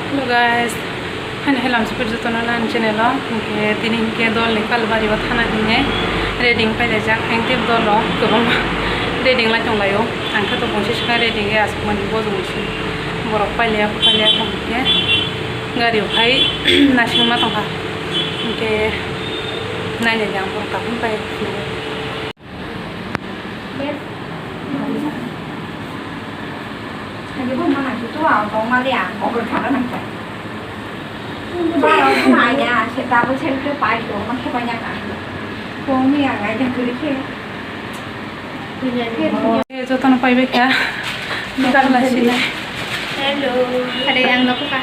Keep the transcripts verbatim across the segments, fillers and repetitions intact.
Hello guys, haino hai lamsukha jotono nang channel o. Hinkhe tini hinkhe dol ni Kalbari o thana hinwi reading pailaijak. Ang tei dol rok kwbangma reading lai tong laio. Ang khe to bongsi swkang reading khe aswk mani bojong si borok pailaiya, pailaiya hinkhe gari o hai nasing ma tongkha. Hinkhe nainai ang borok kaham pai. Jotono paibai kha. Hello. Ade ang nokha.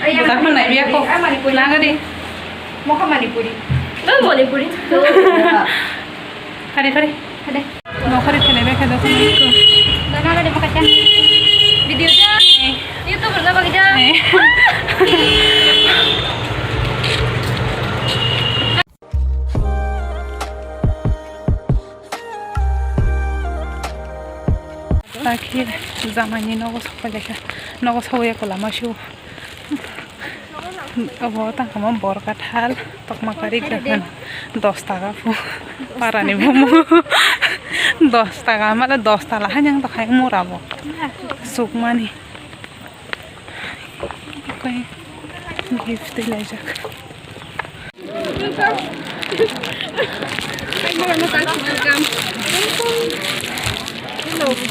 Budak mana biya ko? Nagari. Mokha Manipuri. Manipuri. Hari hari. Hari. Nokari kene beka do. Dana gari mokha cha. Video ja. YouTube na bagi ja. Takhe jamaini nogo sokpailaikha, nogo sogwi eko lama sio. Obo tangkama bor kathal tokma kari gahan dos taka pu parani bumu dos taka male dos tala haino tokha mura bo sukmani. Gift dilaijak.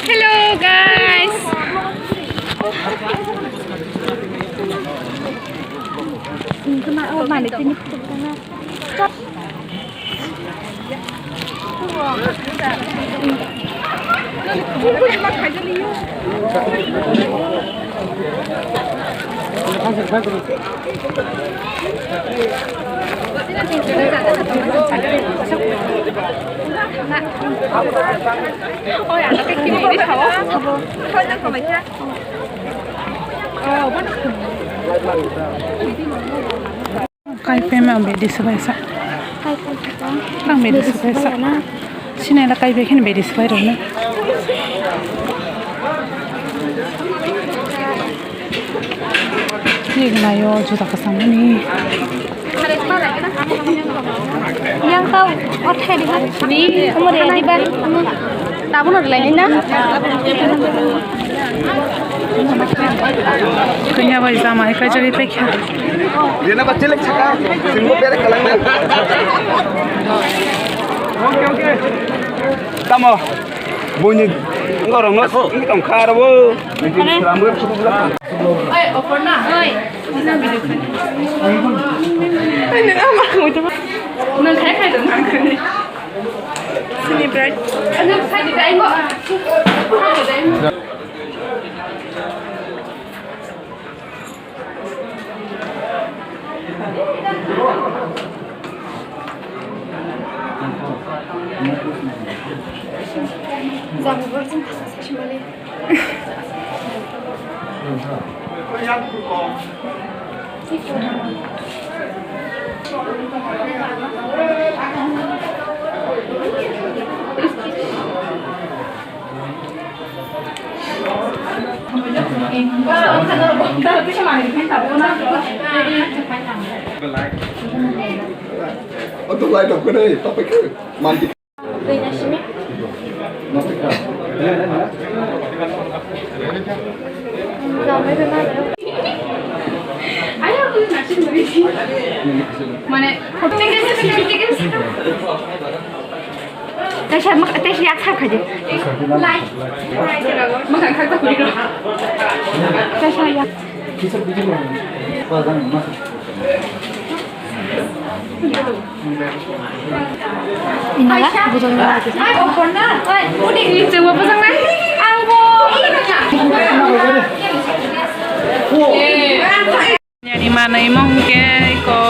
Hello guys. Kai pema bedi swbaisa. Kai pema. Nang bedi swbaisa. Sinai la kai bekhen bedi swbai rona. Ni nayo juda kasang ni. Yang kau othai di ni umur ya di ba. Tabuk no rwlainai na? Kanya bai jamai kaijagwi paikha. Rina ba chelek saka, singbo bere kalang na. Tamo, buni, ngorong no, ini tong karo bo. Oi, oporna. Oi. Nang khai khai dong nang khai. Sini bright. Ano khai di dai mo. Khai di dai mo. Jang berjing khasa sasi mali. Auto light off kene, tapik ke, mandi. Mane, Tesa mak-, tesa yak sak khaje. Tesa yak. Inala, bujang na. Oi, udi, chengwa bujang na. Angbo. Yani manwi mong ke iko.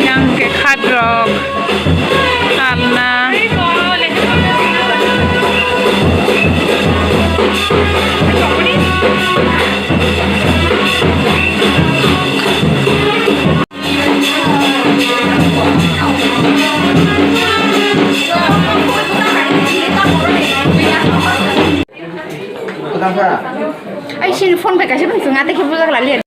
Yang ke khadrok. Talna. Ai, sini phone bai kaisa phone swnga, tei khe bujak laliya.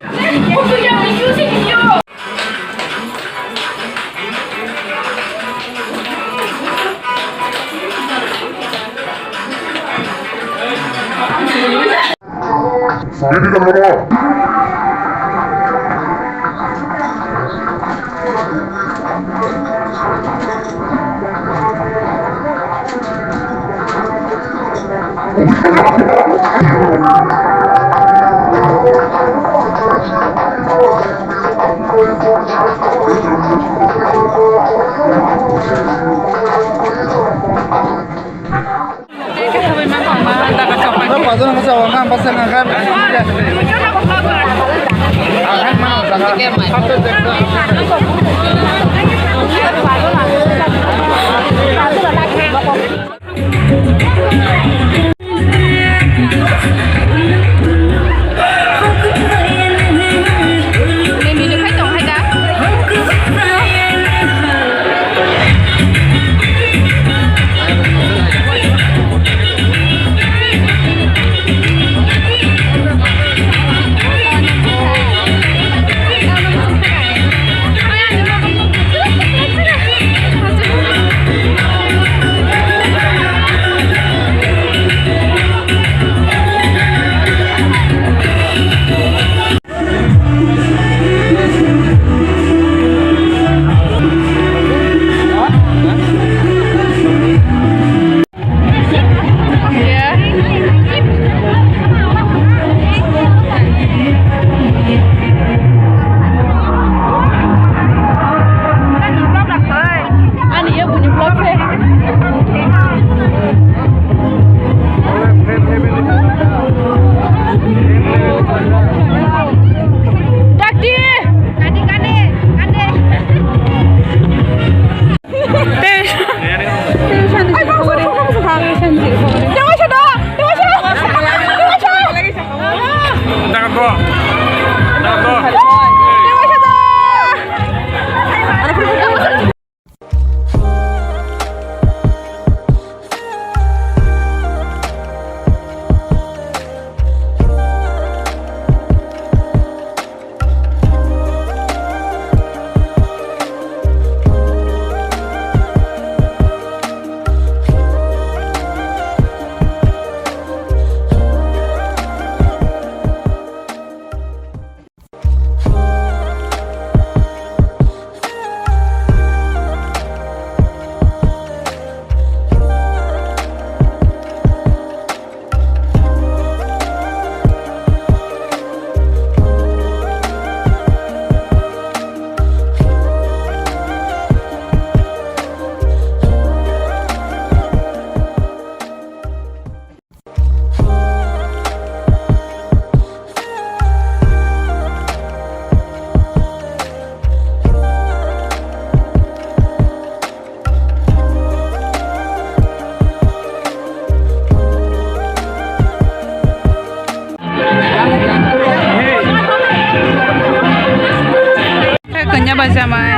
Kanya ba jamai.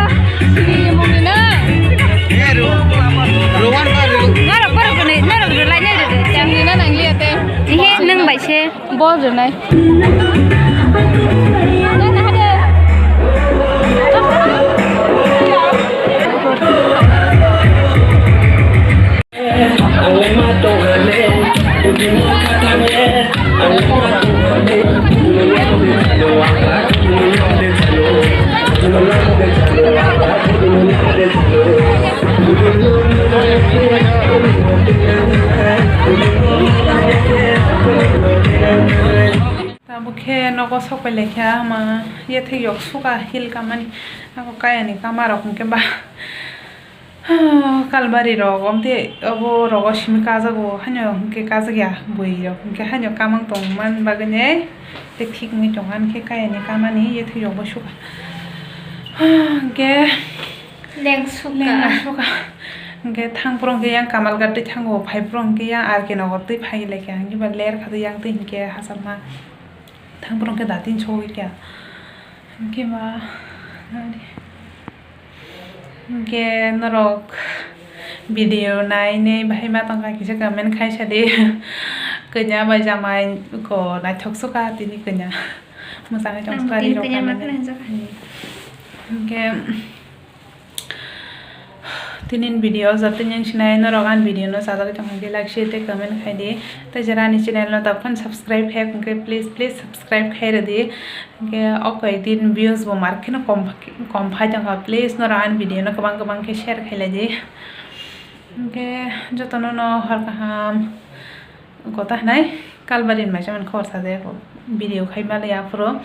Narok borok rwnai, narok rwlai nai rwdi. Chini na nangliya te. Ihe, nwng bai se. Bol rwnai. Tabuk khe nogo sok pai lai kha, ama yathek yok suka hil kamani, ako kaya ni kama rok hwnkhe ba. Kalbari rok, omte obo rogo simi kajago, haino hwnkhe kajak ya, bui rok hwnkhe haino kamang tong man bagwi ne, tei thik wngwi tong, ani khe kaya ni kamani, ye thwi rok bo suka. Hwnkhe leng suka. Leng suka. Hwnkhe thang phuru hwnkhe yang Kamalghat twi thango, phai phuru hwnkhe yang R K Nagar twi phai lai kha, hwnkhe ba ler kha twi yang twi hwnkhe hachal ma. Thang phuru hwnkhe datin sogwi kha. Hwnkhe ba, hwnkhe norok video nainai bahai ma tongkha kisa comment khai sadi. Kanya bai jamai ko naithok suka tini kanya. Mwsangwi tong suka ri rok kanya ma kanya. Hinkhe tini video joto yang sinai norok ani video no sajagwi tong khe like share tei comment khai di. Tei jera ani channel no tabukhan subscribe khai hinkhe please please subscribe khai rwdi. Hinkhe o koi din views bo mar kheno kom phai tongkha, please norok ani video no kwbang kwbang khe share khai lai di. Hinkhe jotono no hor kaham. Kota hinai kalbari ni maisa mani khobor sajak video khai mali aphuru.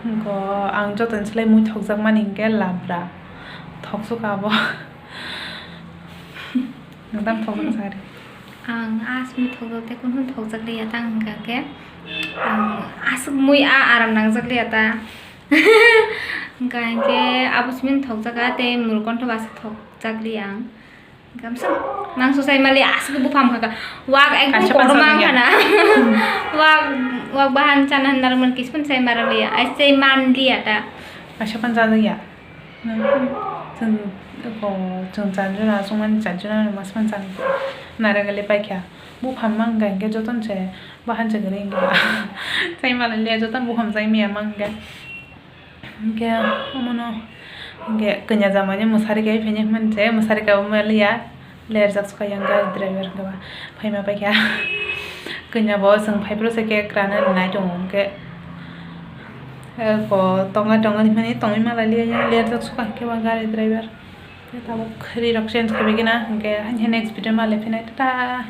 Ang jotoni slai mui thokjak mani hinkhe labra thoksuka abo. Nwng tamo thokjak sakha? Ang aswk mui thokjak tei kunu thokjak liya ta wngkha khe ang aswk mui a aram nangjak liya ta. Wngkha hinkhe abo simi thokjak tei murkonto basa thokjak liya ang. Gamsa nang susai mali aswk buphang kha wak ekdom korma wngkha na. Wak wak bahan chana narwkmani kispun sai maraliya ai sai manliya ta. Kaisa pan jajakya. Chwng ko chwng charjona chwngmani charjona mas pan chang narwkle paikha. Buphang mang kha hinkhe joton se bahan se gari hinkhe sai malaliya joton buphang sai miya mang hinkhe. Hinkhe omono hinkhe kanya jamani mwsari kai phaiya hinkhe mwsari kai maliya lerjak suka yang gari driver hinkhe ba phaima paikha. Kanya bo chwng phaiphuru se cake rana nai tongo hinkhe ko tonga tonga hinmani tongwi malaliya yang lerjak suka hinkhe ba gari driver tabuk ri rok change khaibai gana hinkhe haini next video malai phinai tata.